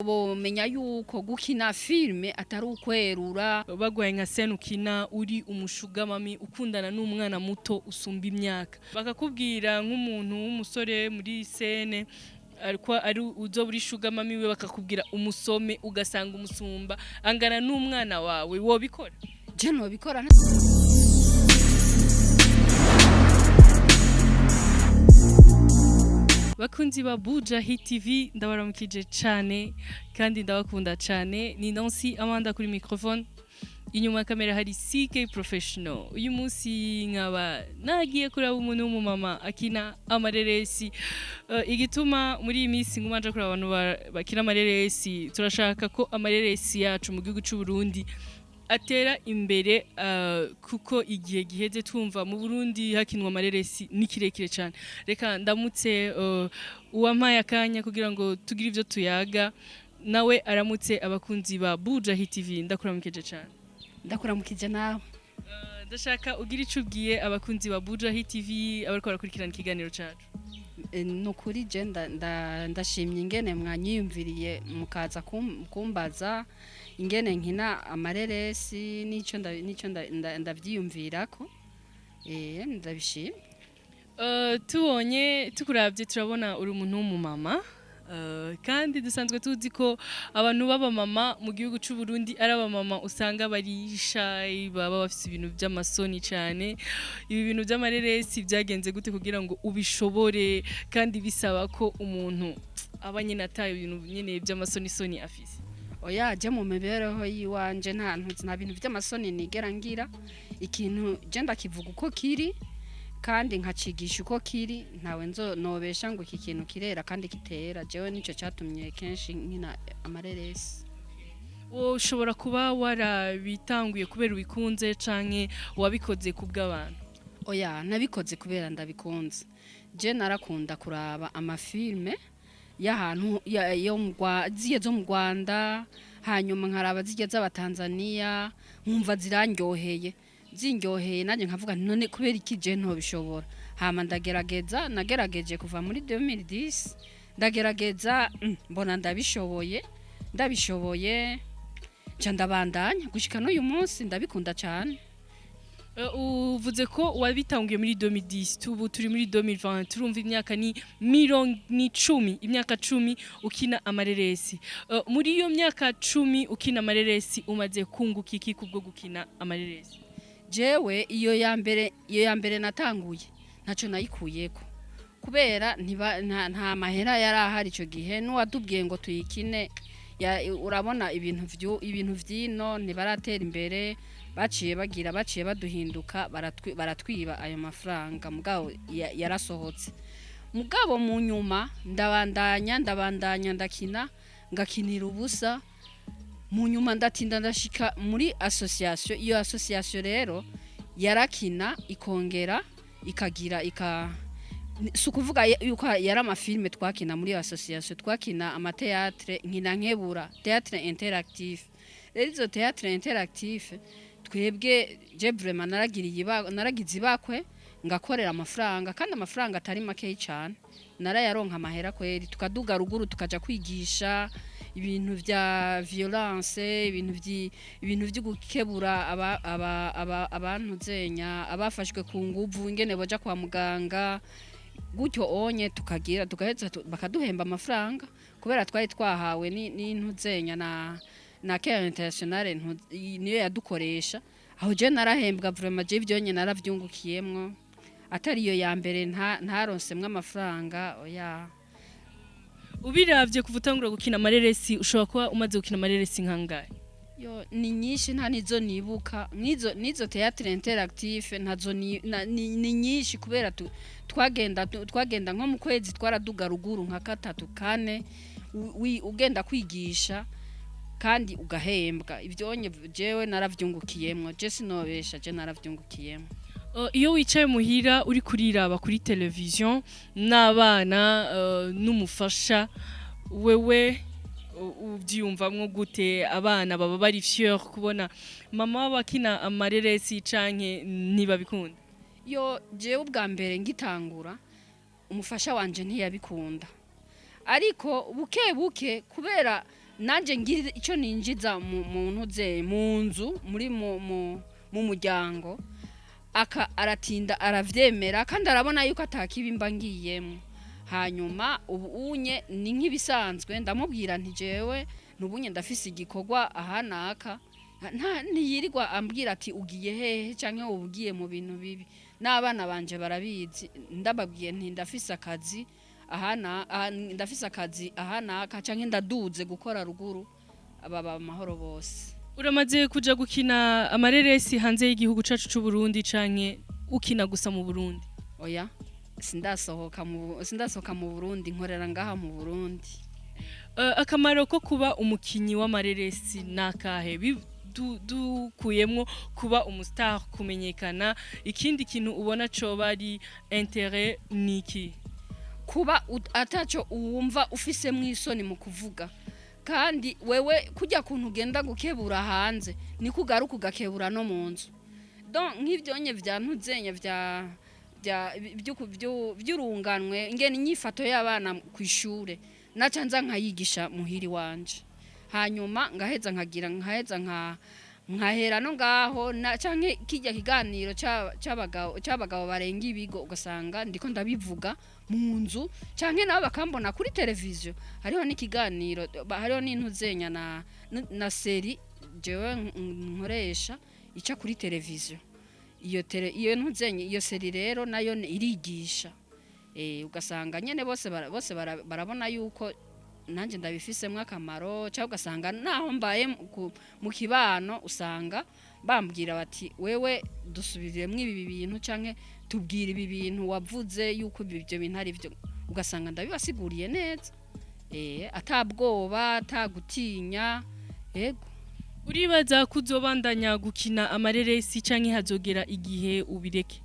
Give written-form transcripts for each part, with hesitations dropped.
Bomenya yuko gukina filime atari ukwerura. Baguhaye nka scène ukina uri umu sugar mummy ukundana n'umwana muto usumba imyaka, bakakubwira nk'umuntu w'umusore muri scène ariko ari uzo uri sugar mummy we, bakakubwira umusome, ugasanga umusumba angana n'umwana wawe, wobikora? Je nobikora. Bakunzi ba Buja Hit TV, ndabaramukije cane kandi ndabakunda cane. Ni Nancy Amanda kuri microphone, inyuma ya kamera hari CK Professional. Uyu munsi nkaba nagiye kuraba umuntu w'umumama akina amareresi. Igituma muri iyi minsi nguma nja kuraba abantu bakina amareresi, turashaka ko amareresi yacu mu gihugu c'u Burundi atera imbere, kuko igihe giheze twumva mu Burundi hakinwa amareresi ni kirekire cyane. Reka ndamutse uwampaye akanya kugira ngo tugire ivyo tuyaga, nawe aramutse abakunzi ba Buja Hit TV. Ndakuramukije cyane. Ndakuramukije nawe. Ndashaka ugira ico ubwiye abakunzi ba Buja Hit TV abariko barakurikirana ikiganiro cacu. Nukuri je ndashimye ingene mwanyiyumviriye mukaza kumbaza ingene nkina amareresi n'ico ndavyiyumvirako, ndabishimye. Tubonye tukuravye turabona uri umuntu w'umumama, kandi dusanzwe tuzi ko abantu b'abamama mu gihugu c'u Burundi ari abamama usanga bari shy, baba bafise ibintu by'amasoni cane. Ibi bintu by'amareresi byagenze gute kugira ngo ubishobore, kandi bisaba ko umuntu aba nyene ataye ibintu nyene by'amasoni soni afise? Oya, je mu mibereho yiwanje nta bintu vy'amasoni nigera ngira. Ikintu je ndakivuga uko kiri kandi nkacigisha uko kiri. Ntawe nzo nobesha ngo iki kintu kirera kandi kitera. Jewe nico catumye kenshi nkina amareresi. Ushobora kuba warabitanguye kubera ubikunze canke wabikoze ku bw'abantu? Oya, nabikoze kubera ndabikunze. Je narakunda kuraba amafilme y'ahantu yo mu ziye zo mu Rwanda, hanyuma nkaraba zirya z'Abatanzaniya, nkumva zirandyoheye, zinryoheye nanjye nkavuga nti none kubera iki je ntobishobora? Hama ndagerageza. Nagerageje kuva muri 2010, ndagerageza, mbona ndabishoboye, ndabishoboye nca ndabandanya gushika n'uyu munsi. Ndabikunda cyane. Uvuze ko wabitanguye muri 2010, ubu turi muri 2020, turumva imyaka ni mirongo ni 10, imyaka 10 ukina amareresi. Muri iyo myaka 10 ukina amareresi, umaze kunguka iki kubwo gukina amareresi? Jewe iyo ya mbere natanguye ntaco nayikuyeko kubera nta mahera yari ahari ico gihe. N'uwadubwiye ngo tuyikine urabona ibintu vyino ntibaratera imbere, baciye bagira baciye baduhinduka, baratwiba ayo mafaranga. Mugabo yarasohotse. Mugabo mu nyuma ndabandanya, ndabandanya, ndakina, ngakinira ubusa. Mu nyuma ndatinda ndashika muri association. Iyo association rero yarakina ikongera ikagira si ukuvuga yuko yari amafilme twakina. Muri iyo association twakina amathéâtre, nkina nkebura, théâtre interactif. Rero izo théâtre interactif twebwe, je vraiment naragize ibakwe ngakorera amafaranga, kandi amafaranga atari makeyi cyane. Narayaronka amahera kweri, tukaduga ruguru tukaja kwigisha ibintu vya violence, ibintu vyo gukebura aba abantu zenya abafashwe ku nguvu, ingene boja kwa muganga gutyo onye, tukagira tugaheza bakaduhemba amafaranga kubera twari twahawe n'intuzenya na Care International, niyo yadukoresha aho. Je narahembwa vraiment. Je ivyo nyene naravyungukiyemwo. Atari iyo ya mbere ntaronsemwo amafaranga, oya. Ubiravye kuva utangura gukina amareresi, ushobora kuba umaze gukina amareresi nkangahe? Yo, ni nyinshi, nta nizo nibuka. Nizo théâtre interactif ntazo ni nyinshi kubera twagenda nko mu kwezi twaraduga ruguru nka katatu kane, ugenda kwigisha kandi ugahembwa. Ivyonye jewe naravyungukiyemwo. Je sinobesha, je naravyungukiyemwo. Iyo wicaye muhira uri kuriraba kuri televiziyo n'abana, n'umufasha wewe, uvyiyumvamwo gute? Abana baba bari fier kubona mama wabo akina amareresi canke ntibabikunda? Yo, jewe ubwa mbere ngitangura umufasha wanje ntiyabikunda, ariko buke buke kubera Nanjye ngira icyo ninjiza mu ntuze, mu nzu, muri mu muryango. Aka aratinda aravyemera, kandi arabona yuko atakibi mba ngiyemo. Hanyuma ubu unye ni nk'ibisanzwe, ndamubwira nti: "Jewe n'ubunye ndafise igikorwa aha naka." Nta ntiyirirwa ambwira ati: "Ugiye hehe?" canke "Uba ugiye mu bintu bibi." N'abana banje barabizi, ndababwiye nti: "Ndafise akazi aha na aha, ndafise akazi aha naka canke ndaduze gukora ruguru," baba amahoro bose. Uramaze kuja gukina amareresi hanze y'igihugu cacu c'u Burundi, canke ukina gusa mu Burundi? Oya, sindasohoka mu Burundi, nkorera ngaha mu Burundi. Akamaro ko kuba umukinyi w'amareresi nakahe? Dukuyemwo kuba umustar, kumenyekana, ikindi kintu ubona coba ari intérêt niki? Kuba ataco wumva ufisemwo isoni mu kuvuga, kandi wewe kujya kuntu ugenda gukebura hanze niko ugaruka ugakebura no mu nzu. Donc nk'ivyonye vya ntuzenya vya vy'urunganwe, ingene inyifato y'abana kw'ishure, naca nza nkayigisha muhiri wanje, hanyuma ngaheza nkagira nkaheza nkahera no ngaho na canke kijya kiganiro c'abagabo barenga ibigo, ugasanga ndiko ndabivuga mu nzu, canke nabo bakambona kuri televiziyo. Hariho n'ikiganiro, hariho n'intuzenya na série jewe nkoresha ica kuri televiziyo. Iyo ntuzenya, iyo série rero nayo irigisha. Ugasanga nyene bose barabona yuko nanjye ndabifisemwo akamaro, cyangwa ugasanga naho mbaye mu kibano, usanga bambwira bati: "Wewe dusubiriyemo ibi bintu," canke "Tubwira ibi bintu wavuze yuko ibyo bintu ari byo." Ugasanga ndabibasiguriye neza, atabwoba, atagutinya, yego. Uribaza ko uzobandanya gukina amareresi, canke hazogera igihe ubireke?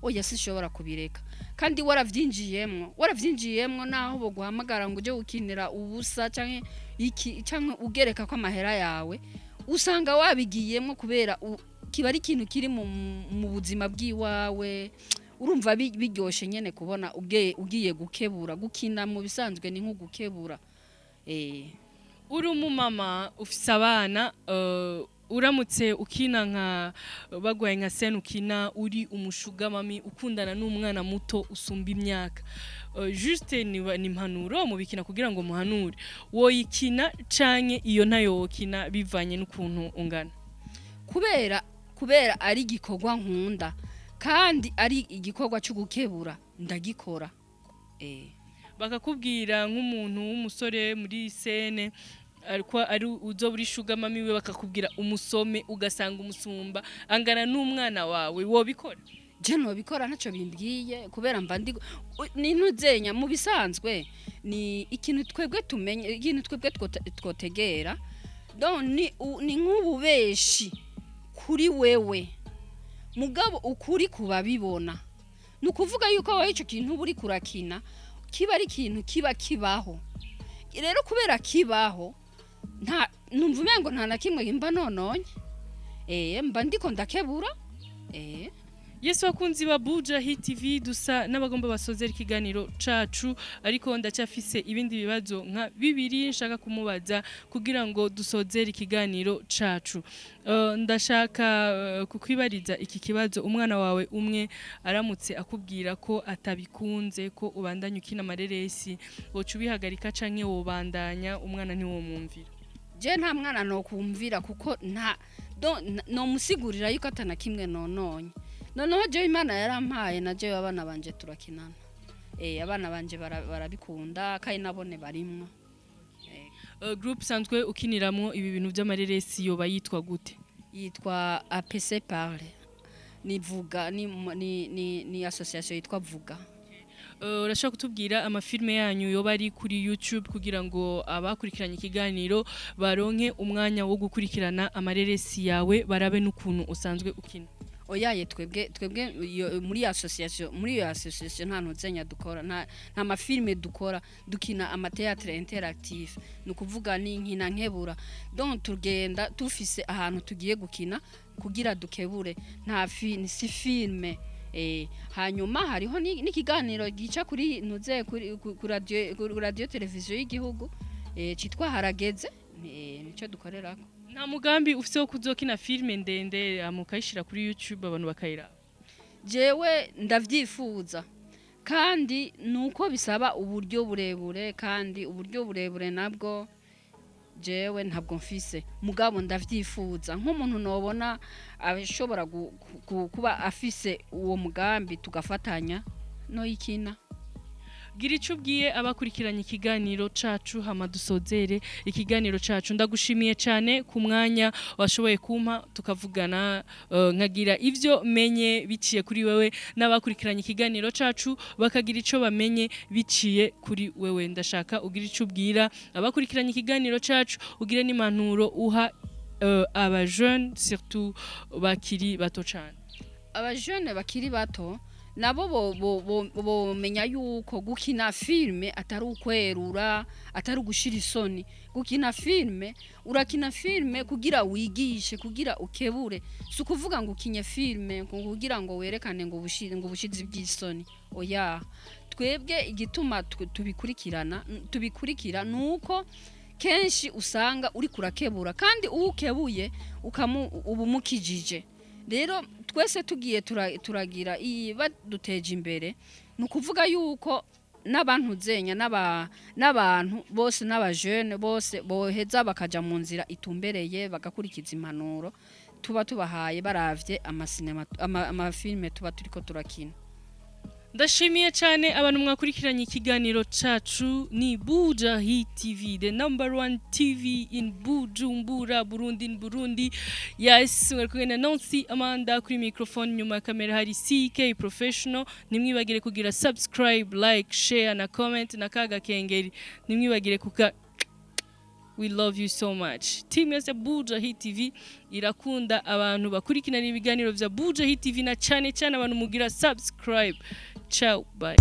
Oya, sinshobora kubireka. Kandi waravyinjiyemwo, naho boguhamagara ngo uje gukinira ubusa canke iki, canke ugereka ko amahera yawe, usanga wabigiyemwo kubera kiba ari ikintu kiri mu buzima bw'iwawe. Urumva biryoshe nyene kubona ugiye gukebura. Gukina mu bisanzwe ni nko gukebura. Uri umumama, ufise abana, uramutse ukina nka bagwaye nka scène, ukina uri umusugar mummy ukundana n'umwana muto usumba imyaka, juste ni impanuro mubikina kugira ngo muhanure, woyikina canke iyo ntayo wokina bivanye n'ukuntu ungana? Kubera ari igikorwa nkunda kandi ari igikorwa cyo gukebura, ndagikora. Bakakubwira nk'umuntu w'umusore muri scène ariko ari uzo buri sugar mummy we, bakakubwira umusome, ugasanga umusumba angana n'umwana wawe, wobikora? Je nobikora, ntacyo bimbwiye, kubera mba ndi ninuzenya. Mu bisanzwe ni ikintu twebwe tumenye, ikintu twebwe twotegera. Donc ni nk'ububeshi kuri wewe, mugabo ukuri kubabibona ni ukuvuga yuko wowe icyo kintu uba uri kurakina kiba ari ikintu kiba kibaho. Rero kubera kibaho, nta numva umengo nta na kimwe mba nononye, mba ndiko ndakebura. Yesu, bakunzi ba Buja Hit TV, dusa n'abagomba basozera ikiganiro cacu, ariko ndacyafise ibindi bibazo nka bibiri nshaka kumubaza kugira ngo dusozere ikiganiro cacu. Ndashaka kukwibariza iki kibazo: umwana wawe umwe aramutse akubwira ko atabikunze ko ubandanya ukina amareresi, woca ubihagarika canke wobandanya, umwana ntiwomwumvira? Je nta mwana nokumvira, kuko nta nomusigurira yuko atana kimwe nononye. Noneho jewe Imana yarampaye, na jewe abana banje turakinana, abana banje barabikunda kandi nabone barimwo. Groupe sanzwe ukiniramwo ibi bintu vy'amareresi yoba yitwa gute? Yitwa APC Parle, ni Vuga, ni association yitwa Vuga. Urashobora kutubwira amafilme yanyu yoba ari kuri YouTube, kugira ngo abakurikiranye ikiganiro baronke umwanya wo gukurikirana amareresi yawe, barabe n'ukuntu usanzwe ukina? Oyaye, twebwe muri iyo association nta ntuzenya dukora, nta mafilme dukora. Dukina amathéâtre interactif, ni ukuvuga ni nkina nkebura. Donc tugenda tufise ahantu tugiye gukina kugira dukebure, nta fi si filme. Hanyuma hariho n'ikiganiro gica kuri ntuze kuri radio televiziyo y'igihugu, citwa Harageze. Nico dukorerako. Nta mugambi ufise wo kuzokina filime ndende, hama ukayishira kuri YouTube, abantu bakayiraba? Jewe ndavyifuza, kandi nuko bisaba uburyo burebure, kandi uburyo burebure nabwo jewe ntabwo mfise. Mugabo ndavyifuza, nk'umuntu nobona ashobora kuba afise uwo mugambi, tugafatanya, noyikina. Gira icyo ubwiye abakurikiranye ikiganiro cacu, hama dusozere ikiganiro cacu. Ndagushimiye cyane ku mwanya washoboye kumpa tukavugana, nkagira ivyo menye biciye kuri wewe, n'abakurikiranye ikiganiro cacu bakagira ico bamenye biciye kuri wewe. Ndashaka ugira ico ubwira abakurikiranye ikiganiro cacu, ugire n'impanuro uha aba jeune, surtout bakiri bato cane. Abajene bakiri bato nabo bomenya yuko gukina filime atari ukwerura, atari ugushira isoni. Gukina filime, urakina filime kugira wigishe, kugira ukebure. Si ukuvuga ngo ukinye filime ngo kugira ngo werekane ngo ubushizi bw'isoni, oya. Twebwe igituma tubikurikirana, tubikurikira nuko kenshi usanga uri kurakebura, kandi uwo ukebuye uba umukijije. Rero twese tugiye turagira iyi baduteje imbere, ni ukuvuga yuko n'abantu zenya n'abantu bose, n'abajene bose boheza bakaja mu nzira itumbereye, bagakurikiza impanuro tuba tubahaye, baravye amasinema, amafilme tuba turiko turakina. Ndashimiye cyane abantu mwakurikiranye ikiganiro cacu. Ni Buja Hit TV, the number one TV in Bujumbura, Burundi, in Burundi. Yes, mwari kumwe na Nancy Amanda kuri microphone, nyuma ya kamera hari CK Professional. Nimwibagire kugira subscribe, like, share na comment, na kaga kengeri nimwibagire kuka. We love you so much. Team yose ya Buja Hit TV irakunda abantu bakurikirana ibiganiro vya Buja Hit TV, na cyane cyane abantu mugira subscribe. Ciao, bye.